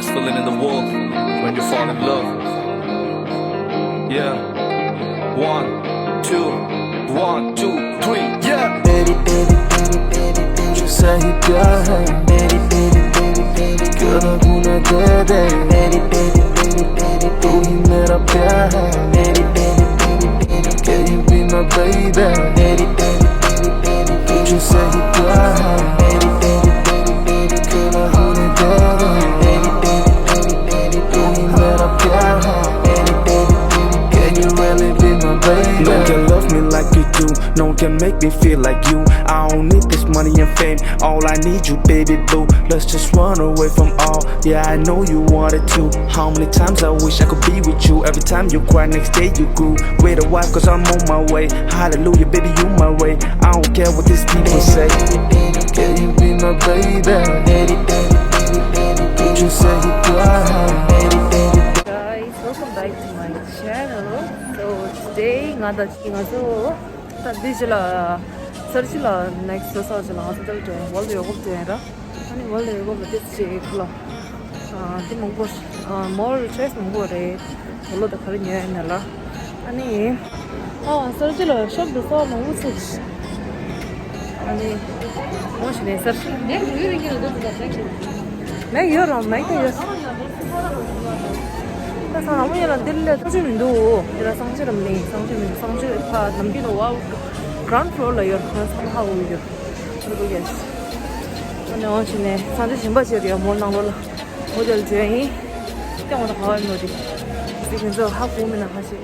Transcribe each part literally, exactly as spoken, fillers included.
Feeling in the world when you fall in love. Yeah. One, two, one, two, three, yeah. Baby, baby, baby, baby, baby, तू सही क्या है? Baby, baby, baby, baby, क्यों ना भूला दे दे? Baby, baby, baby, baby, तू ही मेरा प्यार है। Baby, baby, baby, baby, can you be my baby? Baby, baby, baby, baby, तू सही क्या है? Baby, baby, baby, baby, क्यों ना भूला दे दे? Baby, baby, baby, baby, तू ही मेरा प्यार है। Baby, baby, baby, can you really be my baby? No one can love me like you do. No one can make me feel like you. I don't need this money and fame. All I need you, baby boo. Let's just run away from all. Yeah, I know you wanted to. How many times I wish I could be with you. Every time you cry, next day you grew. Wait a while, cause I'm on my way. Hallelujah, baby, you my way. I don't care what these people say. Can you be my baby? Baby, baby, baby, baby, baby, you say you cry. Baby, baby, guys, welcome back to my channel. So today, ང་དང་ང་ཚོ་ད་འདི་ཅི་ལ་སར་ཅི་ལ་next resort་ཅི་ལ་ང་ཚོ་ད་ལྟ་ཝརལ་ཌི་ཡོ་ག་དེ་ར། ཨ་ནི་ཝརལ་ཌི་ཡོ་ག་ལ་དེ་ཅི་ཁ་ལ་ཨ་དེ་མང་པོ་ཨ་མོར་ཅོའི་སི་མང་པོ་རེད། ཝརལ་ཌི་ད་ག་རེ་ཉོ་ཡ་ཡིན་ན་ལ། ཨ་ནི་ཨ་སར་ཅི་ལ་ཤོབ་དུ་སོགས་མང་པོ་ཚུགས། ཨ་ནི་མོ་ཞིག་ནས་སར་ཅི་མེག་ཡོད་རང་མེག་ད་ཡོད། ད་སང་ལ་མོ་ཡ་ལ་འདིར་ལས་སང་ཆོས་མི་འདུག་འདི་ལ་སང་ཆོས་རམ་ནི་སང་ཆོས་མི་འདུག་སང་ཆོས་ཕ་ནམ་རྒྱུན་ལ་ཝའོ་གྷ་རའུན་ཌི་ཕི་ལོར་ལ་ཡོད། ཁོ་སང་ཧ་འུ་ཡོད། ཁོ་རུ་ཡོད། ཨ་ནི་འོ་ཞིག་ནས་སང་ཆོས་ཞིམ་པ་བྱེད་རེད་མོ་ནང་ལོ་ལ། ཧོ་ཊེལ་བྱས་ཡིན། ཀྱང་ང་ད་ག་བ་ཡིན་ནོ་དེ། སི་ཁན་ཚོ་ཧ་གོ་མིན་ན་ཧ་ཤེས།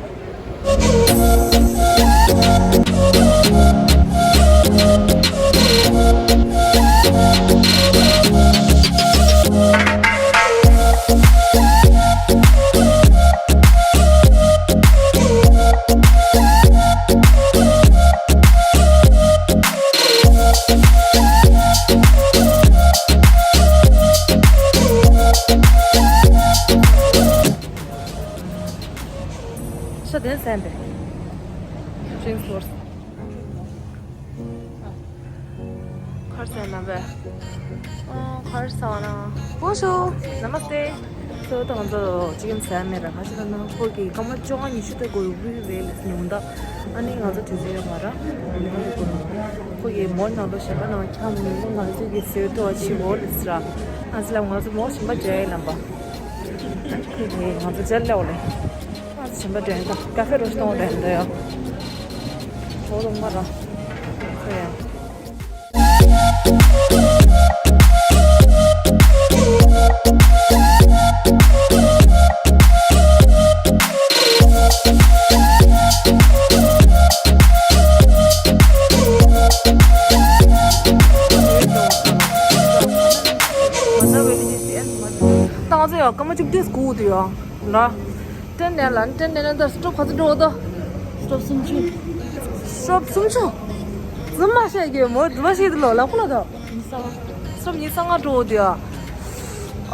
ཤ་དེ་སན་པས། ཌིང་སི་ལོར། ཁར་སན་ན་བས། ཨོ་ཁར་སན་ན། Bonjour. Namaste. སོ་ད་ང་ཚོ་ཅི་ཀན་ཟ་མེད་ར་ཁ་ཤས་ལ་ན་ཁོ་གི་སྐར་མ་བཅོ་ལྔ་ཉི་ཤུ་ད་གོ་རུ་བི་རེད་ལས་ནི་འོང་ད། ཨ་ནི་ང་ཚོ་དུས་ཚོད་ཡོད་མ་ར། ཁོ་གི་མོར་ནང་ལོ་ཞེ་པ་ནང་འཁྱམ་ནི་ང་ཚོ་གི་སེའུ་ཏོ་ཆི་བོ་ལས་ར། ཨ་ཙི་ལ་ང་ཚོ་མོ་ཞིམ་པ་བྱས་ལམ་པ། ཁོ་གི་ང་ཚོ་ཇལ་ལེའོ་ལེ། ཨ་ཙི་ཞིམ་པ་འདྲ་ཡིན་ད་ཀ་ཧྥེ་རོ་སྟོང་འདྲ་ཡིན་ད་ཡ། བོ་ལོང་མ་ར། ཁོ་ཡ། ད་ང་ཚོ་ཡང་སྐར་མ་བཅུ་བདུན་སྒུག་འདུག་ཡ། ལ། ཏན་ནན་ལ་ཏན་ནན་ད་སི་ཊོབ་ག་ཚོད་འགྲོ་ད། སི་ཊོབ་སུམ་ཅུ། སི་ཊོབ་སུམ་ཅུ། རྫུན་མ་བཤད་ཀྱི་མོ་རྫུན་མ་བཤད་དུ་ལོ་ལ་ཁོ་ལ་ད། ཉི་ཤུ་རྩ་ལྔ། སི་ཊོབ་ཉི་ཤུ་རྩ་ལྔ་འགྲོ་འདུག་ཡ།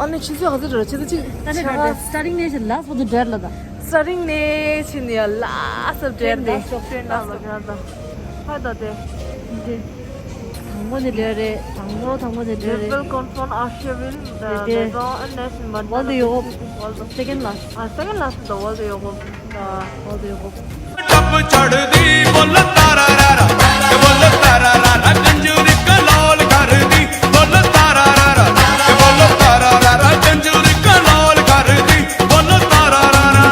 ཨ་ནི་ཆུ་ཚོད་ག་ཚོད་འགྲོ་ཆུ་ཚོད་གཅིག་ད་ནི་ཆ་ག་སི་ཊར་ཊིང་ནས་ལ་སོ་དུ་འདྲེར་ལ་ད། སི་ཊར་ཊིང་ནས་ཕྱིན་ནས་ལ་སོ་འདྲེར་ཏེ། ཊེན་ལ་སོ་འདྲེར་ད། ཧ་ད་དེ། དེ། དང་པོ་དེ་འདྲ་རེད། དང་པོ་དང་པོ་དེ་འདྲ་རེད། Welcome on Asheville, the དེ། Maison and National Wall de Europe. Second last. Ah, second last is the Wall de Europe. The Wall de Europe. टप चढ़दी बोल तारा रा रा, बोल तारा रा रा, जंजूरी कलाल करदी बोल तारा रा रा, बोल तारा रा रा, जंजूरी कलाल करदी बोल तारा रा रा।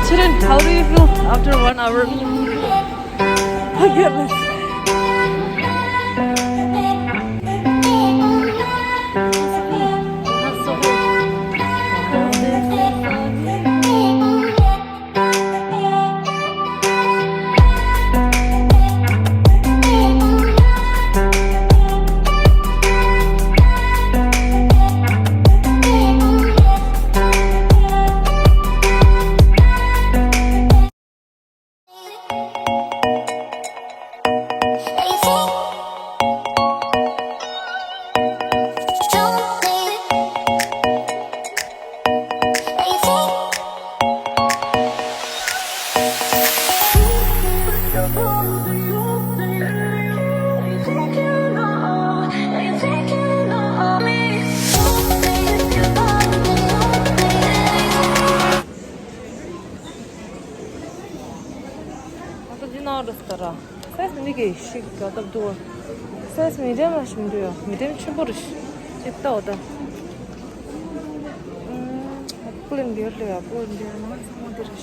Children, how do you feel after one hour? ནང་རུ་སྟ་ར། སའི་ཛི་མི་གི་ཤིག་ག་ཏབ་འདུག་སའི་ཛི་མི་ཌི་ཡམ་ལ་ཞིམ་འདུག་ཡ། མི་ཌི་ཡམ་ཆེན་པོ་རེད། ཅིག་ལྟ་འོ་ད། ཨུམ། པུ་ལིང་འདིར་ལ་ཡ། པུ་ལིང་འདིར་མ་ཚང་མ་འདི་རེད།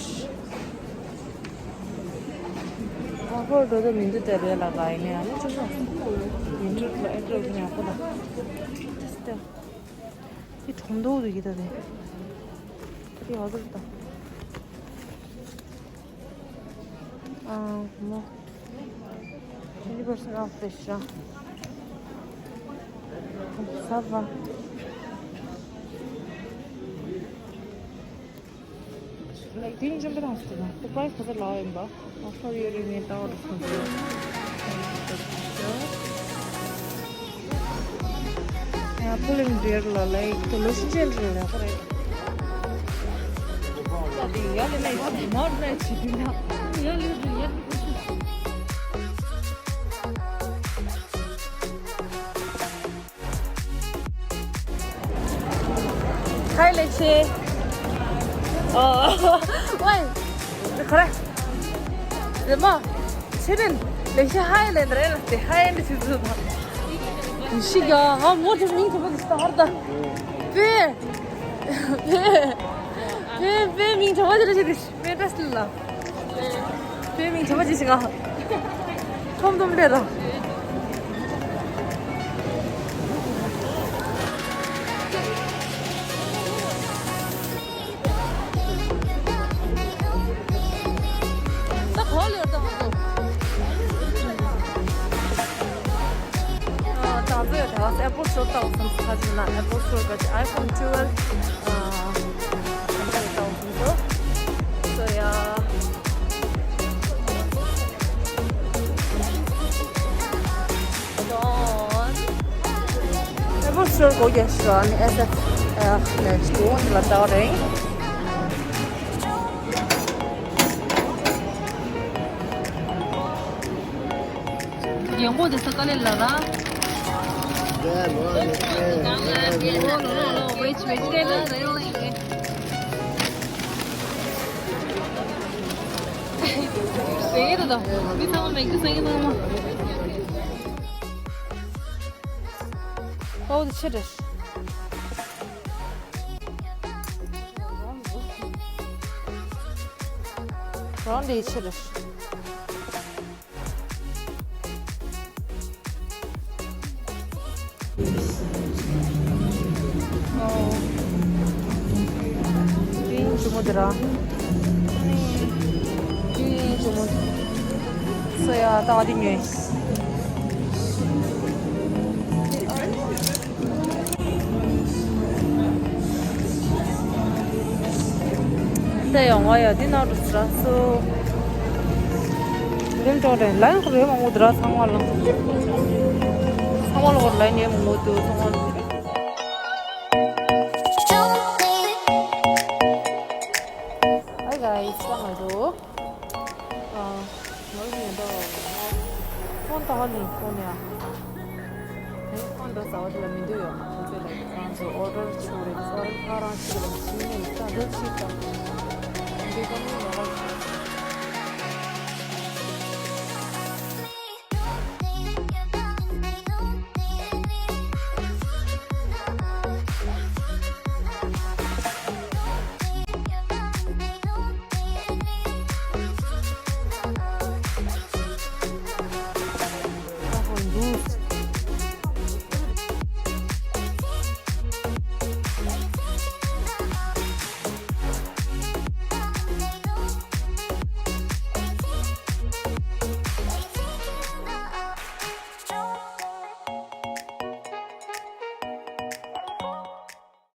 ཨ་ཧོ་འགྲོ་ད་མི་འདུག་དེ་རེད་ལ་ག་ཡིན་ནའི་ཨ་ནི་ཅི་ཟ། ཡིན་འགྲོ་ལ་ཨེ་འགྲོ་གི་ཡག་པོ་ལ། ཏི་གྲོང་དོ་རུ་ཡི་ད་དེ། ཏི་ཧ་ཟུར་ད། ཨ་མོ། twenty percent off རེད་ཤག་ཟ་བ། ལའིག་དེ་ནི་ཅུང་པ་དང་སྟེ་ན་དེ་པ་རའི་སི་ག་ཚོད་ལའོ་ཡིན་པ། ཨོ་ཕར་ཡོད་རེད། ངས་ལྟ་བ་རུ་སོང་ཟེར། ཡ་པུ་ལིང་འདིར་ལ་ལའིག་དེ་ལོ་ཤི་ཅན་རེད་ལ་ཁོ་རེད། ད་དེ་ཡ་ལེ་ན་ཡ་དེ་མར་ན་ཆི་དེ་ན་ཡ་ལེ་དེ་ཡ། ཧའི་ལེགས་བཤད། ཨོ། ཝའི། ཁ་ར། རེ་མ། ཆི་རིན། ལེགས་བཤད་ཧའི་ལེན་རེ་ལ་དེ་ཧའི་ཨེན་ཌི་ཆི་ཚུ་དང་། ཡི་ཤི་ག་ང་མོ་དེ་མིང་དུ་བ་དེ་སྟ་ཧར་ད། པེ། པེ། པེ་པེ་མིང་དུ་བ་དེ་རེ་ཆི་དེ། མེ་ཏྲ་སི་ལ། བོད་མིང་དྲི་མ་ཅི་ཞིག་ཨ། ཁོམ་དུམ་ལེ་ར། ད་གོ་ལེ་ར་ད་ང་ཚོ། ཨ། ད་ཚོ་ཡ་ད་ཨེ་པལ་སི་ཊོར་ལྟ་བ་སོང་ཁ་ཅིག་ན་ཨེ་པལ་སི་ཊོར་ག་ཅི་ཨའི་ཕོན་ཊུ་ཝེལ་ཨ། ད་ཚོ་ཡ་ལྟ་བ་སོང་། So yeah. ཨེ་པལ་སི་ཊོར་སྒོ་རྒྱག་ཤོག་ཨ་ནི་ཨེ་སི་ཨེཕ་ལས་སྒོ་འདི་ལ་ལྟ་བ་རེད། རྒན་གོག་དེ་ས་དཀའ་ལས་ལ་ར། ལོ་ལོ་ལོ་ལོ་ཝེ་ཆི་ཝེ་ཆི་རེད་ལ་རེད་ལ་ཡིན། རེད་ད། མི་ཚང་མ་མེག་གི་སེང་གེ་ཚང་མ། ཨོ་དེ་ཆི་རེད། རང་འདི་ཆི་རེད། ཨོ། དེ་ཡིན་ཇོ་མོ་དེ་ར། དེ་ཡིན་ཇོ་མོ། སོ་ཡ་ད་ང་དེ་ཉོས། ད་ཡོང་བ་ཡ་འདི་ན་རུ་སྲ་སོ། འདིར་འགྲོ་རེད་ལན་ཁོ་རེ་མང་པོ་འདི་ར་ཚང་མ་ལ། ཚང་མ་ལ་ཁོ་ལན་ཉེ་མང་པོ་འདུག་ཚང་མ་ལ། Hi guys, ཚང་མ་འདུག་ཨ། ང་ཡིན་ད། ཕོན་ད་ཧ་ལས་ཕོན་ཡ། ཨེ་ཕོན་ད་ཟ་བ་དེ་ལ་མི་འདུག་ཡ། ཁོང་ཚོས་ལ་ཁོང་ཚོ་ཨོ་ཌར་བྱུང་རེད། ཨོ་ཌར་ཁ་རང་ཅིག་ལ་ཕྱིན་ནས་ད་འདི་ཕྱིས་ད། འདི་ཀ་ནི་ལོག་